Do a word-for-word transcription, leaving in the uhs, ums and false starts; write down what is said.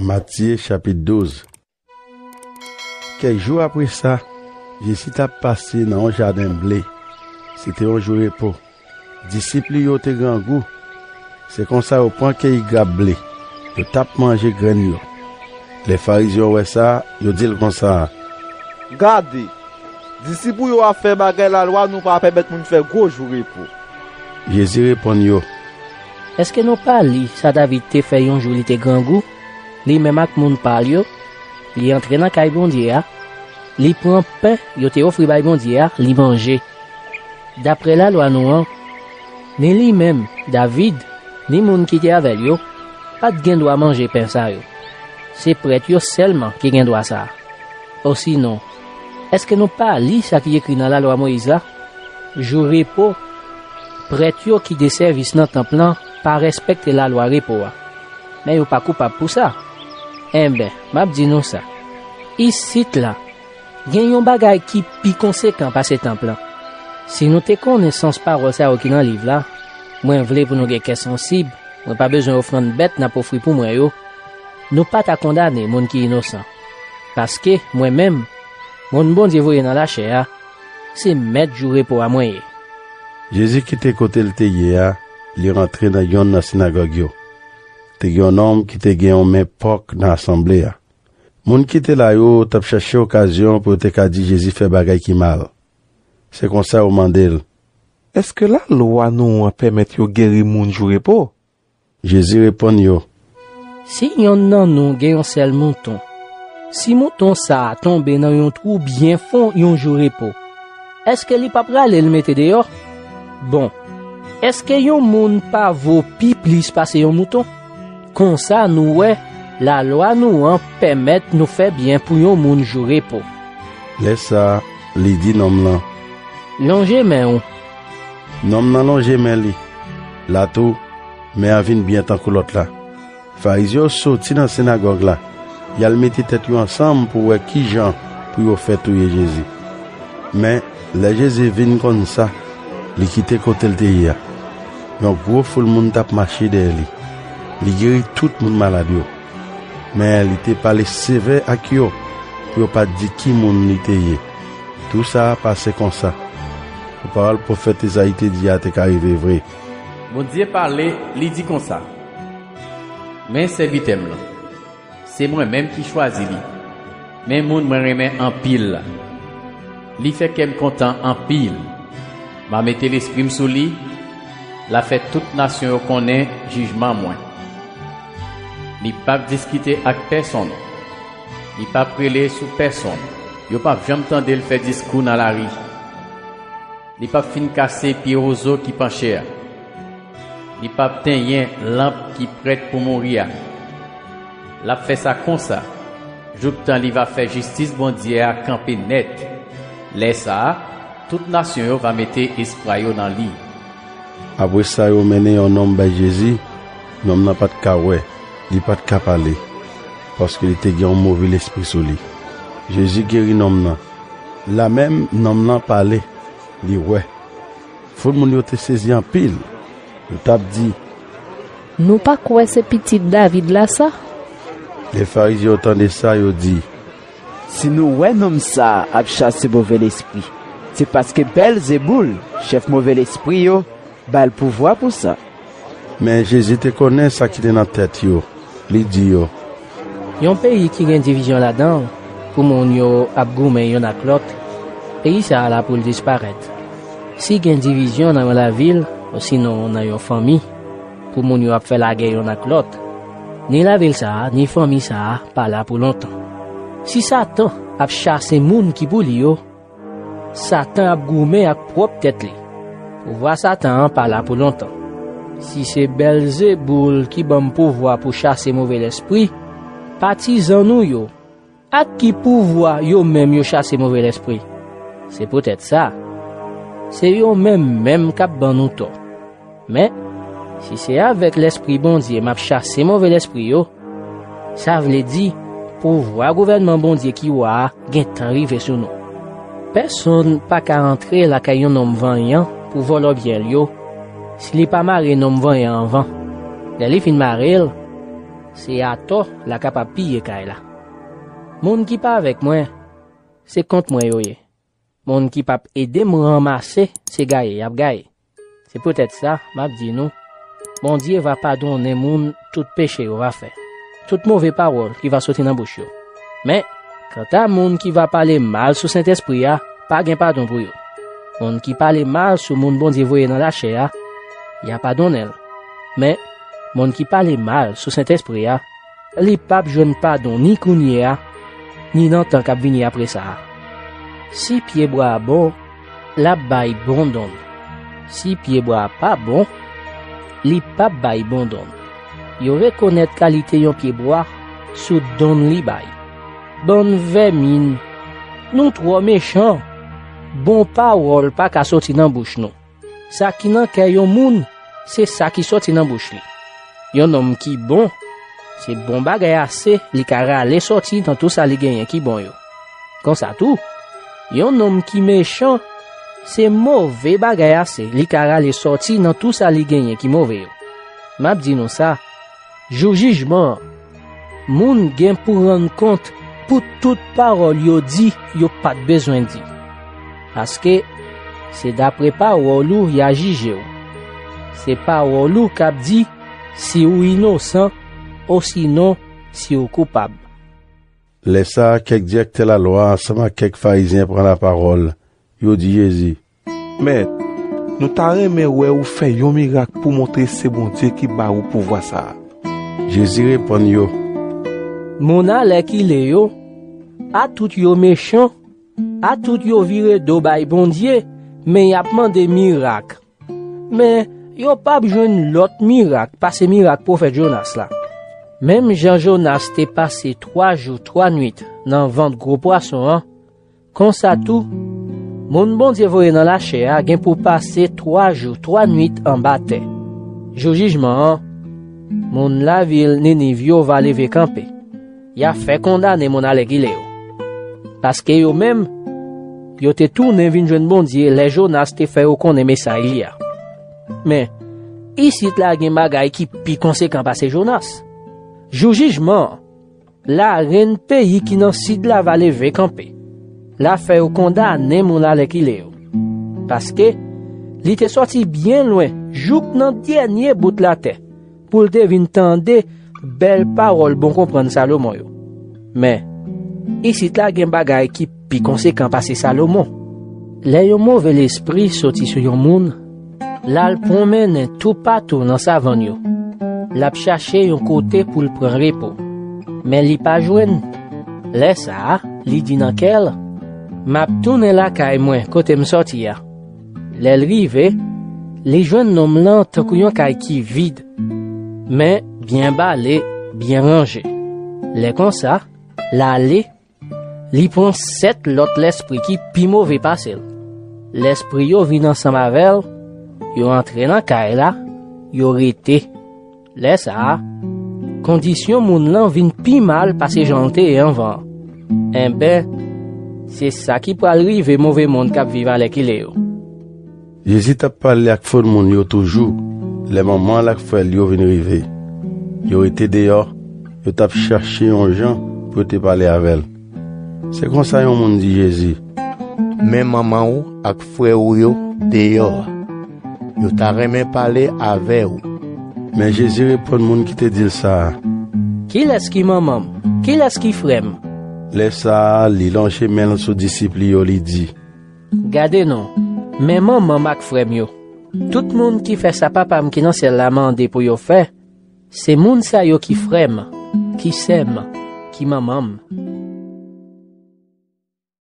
Matye chapit douz. Kèk jou apre sa, Jezi t ap pase nan yon jaden ble. Se te yon jou repo. Disip li yo te grangou. Se konsa yo pran keyi grap ble. Yo t ap manje grenn yo. Lè Farizyen yo wè sa, yo di l konsa: "Gade, disip ou yo ap fè bagay lalwa nou pa pèmèt moun fè gwo jou repo." Jezi reponn yo: "Èske nou pa li sa David te fè yon jou li te grangou, li menm ak moun pa l yo? Li antre nan kay Bondye a, li pran pen yo te ofri bay Bondye a, li manje. Daprè lalwa nou an, ni li menm, David, ni moun ki te avè l yo, pa t gen dwa manje pen sa yo. Se prèt yo sèlman ki gen dwa sa a. Osinon, èske nou pa li sa ki ekri nan lalwa Moyiz la? Jou repo, prèt yo ki de sèvis nan tanp lan pa respekte lalwa repo a. Men yo pa koupab pou sa. Enben, m ap di nou sa. Isit la, gen yon bagay ki pi konsekan pase tanp lan. Si nou te konnen sans pawòl sa yo ki nan liv la, mwen vle pou nou gen kè sansib, mwen pa bezwen ofrann bèt n ap ofri pou mwen yo, nou pa ta kondane moun ki inosan. Paske, mwen menm, moun Bondye voye nan lachè a, se mèt jou repo a mwen ye." Jezi kite kote l te ye a, li rantre nan yonn nan sinagòg yo. Te gen yon nonm ki te gen yon men pòk nan asanble a. Moun ki te la yo t ap chache okazyon pou yo te ka di Jezi fè bagay ki mal. Se konsa yo mande l: "Èske lalwa nou an pèmèt yo geri moun jou repo?" Jezi reponn yo: "Si yonn nan nou gen yon sèl mouton, si mouton sa a tonbe nan yon twou byen fon yon jou repo, èske li p ap rale l mete deyò? Bon, èske yon moun pa vo pi plis pase yon mouton? Konsa, nou wè, lalwa nou an pèmèt nou fè byen pou yon moun jou repo." Lè sa a, li di nonm lan: "Lonje men w." Nonm nan lonje men li. La tou, men an vin byen tankou lòt la. Farizyen yo soti nan sinagòg la, y al mete tèt yo ansanm pou wè ki jan pou yo fè touye Jezi. Men, lè Jezi vin konn sa, li kite kote l te ye a. Yon gwo foul moun t ap mache dèyè li. Li geri tout moun malad yo. Men, li te pale sevè ak yo pou yo pa t di ki moun li te ye. Tou sa a pase konsa, pou pawòl pwofèt Ezayi te di a te ka rive vre. Bondye pale, li di konsa: "Men sèvitè m lan, se mwen menm ki chwazi li. Men moun mwen renmen anpil la. Li fè kè m kontan anpil. M a mete lespri m sou li, l a fè tout nasyon yo konnen jijman mwen. Li p ap diskite ak pèsonn, li p ap rele sou pèsonn. Yo p ap janm tande l fè diskou nan lari. Li p ap fin kase pye wozo ki panche a. Li p ap tenyen lanp ki prèt pou mouri a. L ap fè sa konsa, jouktan li va fè jistis Bondye a kanpe nèt. Lè sa a, tout nasyon yo va mete espwa yo nan li." Apre sa, yo mennen yon nonm bay Jezi. Nonm nan pa t ka wè, li pa t ka pale, paske li te gen yon move lespri sou li. Jezi geri nonm nan. Lamenm, nonm nan pale, li wè. Foul moun yo te sezi anpil. Yo t ap di: "Nou pa kwè se pitit David la sa?" Lè Farizyen yo tande sa, yo di: "Si nou wè nonm sa a ap chase move lespri, se paske Bèlzeboul, chèf move lespri yo, ba l pouvwa pou sa." Men Jezi te konnen sa ki te nan tèt yo. Li di yo: "Yon peyi ki gen divizyon ladan l, pou moun yo ap goumen youn ak lòt, peyi sa a la pou l disparèt. Si gen divizyon nan yon lavil, osinon nan yon fanmi, pou moun yo ap fè lagè youn ak lòt, ni lavil sa a, ni fanmi sa a pa la pou lontan. Si Satan ap chase moun ki pou li yo, Satan ap goumen ak pwòp tèt li. Pouvwa Satan an pa la pou lontan. Si se Bèlzeboul ki ban m pouvwa pou chase move lespri, patizan nou yo, ak ki pouvwa yo menm yo chase move lespri? Se poutèt sa, se yo menm menm k ap ban nou tò. Men, si se avèk Lèspri Bondye m ap chase move lespri yo, sa vle di, pouvwa gouvènman Bondye ki wa a gentan rive sou nou. Pèsonn pa ka antre lakay yon nonm vanyan pou vòlò byen l yo, si li pa mare nonm vanyan an anvan. Lè li fin mare l, se atò l a kapab piye kay la. Moun ki pa avèk mwen, se kont mwen yo ye. Moun ki p ap ede m ranmase, se gaye y ap gaye. Se poutèt sa, m ap di nou, Bondye va padonnen moun tout peche yo va fè, tout move pawòl ki va soti nan bouch yo. Men, kanta moun ki va pale mal sou Sentespri a, pa gen padon pou yo. Moun ki pale mal sou moun Bondye voye nan lachè a, y a padonnen l. Men, moun ki pale mal sou Sentespri a, li p ap jwenn padon ni kounye a, ni nan tan k ap vini apre sa a. Si pyebwa a bon, l ap bay bon donn. Si pyebwa a pa bon, li p ap bay bon donn. Yo rekonèt kalite yon pyebwa sou donn li bay. Bann vèmin, nou twò mechan. Bon pawòl pa ka soti nan bouch nou. Sa ki nan kè yon moun, se sa ki soti nan bouch li. Yon nonm ki bon, se bon bagay ase li ka rale soti nan tou sa li genyen ki bon yo. Konsa tou, yon nonm ki mechan, se move bagay ase li ka rale soti nan tou sa li genyen ki move yo. M ap di nou sa, jou jijman an, moun gen pou rann kont pou tout pawòl yo di yo pa t bezwen di. Paske, se dapre pawòl ou y a jije w. Se pawòl ou k ap di si ou inosan, osinon si ou koupab. Lè sa a, kèk dirèktè lalwa ansanm ak kèk Farizyen pran lapawòl. Yo di Jezi, Mèt, nou ta renmen wè ou fè yon mirak pou montre se Bondye ki ba ou pouvwa sa a. Jezi reponn yo, Moun alèkile yo, atout yo mechan, atout yo vire do bay Bondye, men y ap mande mirak. Men, yo p ap jwenn lòt mirak pase mirak pwofèt Jonas la. Menm jan Jonas te pase twa jou, twa nuit nan vant gwo pwason an, konsa tou, moun Bondye voye nan lachè a gen pou pase twa jou, twa nuit anba tè. Jou jijman an, moun lavil Niniv yo va leve kanpe. Y a fè kondane moun alèkile yo. Paske yo menm, yo te tounen vin jwenn Bondye lè Jonas te fè yo konnen mesay li a. Men, isit la gen bagay ki pi konsekan pase Jonas. Jou jijman an, larenn peyi ki nan sid la va leve kanpe. L a fè yo kondane moun alèkile yo. Paske, li te sòti byen lwen jouk nan dènye bout latè, pou l te vin tande bèl pawòl bon konprann Salomon yo. Men, isit la gen bagay ki pi konsekan pase Salomon. Lè yon move lespri soti sou yon moun, l al pwonmennen toupatou nan savann yo. L ap chache yon kote pou l pran repo. Men li pa jwenn. Lè sa a, li di nan kè l, M ap tounen lakay mwen kote m sòti a. Lè l rive, li jwenn nonm lan tankou yon kay ki vid, men byen bale, byen ranje. Lè konsa, l ale, li pran sèt lòt lèspri ki pi move pase l. Lèspri yo vin ansanm avè l, yo antre nan kay la, yo rete. Lè sa a, kondisyon moun lan vin pi mal pase jan l te ye anvan an. Enben, se sa ki pral rive move moun k ap viv alèkile yo. Jezi t ap pale ak foul moun yo toujou, lè manman l ak frè l yo vin rive. Yo rete deyò, yo t ap chache yon jan pou yo te pale avè l. Se konsa yon moun di Jezi, Men manman w ak frè w yo deyò a. Yo ta renmen pale avè w. Men Jezi reponn moun ki te di l sa a, Kilès ki manman m? Kilès ki frè m? Lè sa a, li lonje men l sou disip li yo, li di, Gade non, men manman m ak frè m yo. Tout moun ki fè sa Papa m ki nan syèl la mande pou yo fè, se moun sa yo ki frè m, ki sè m, ki manman m.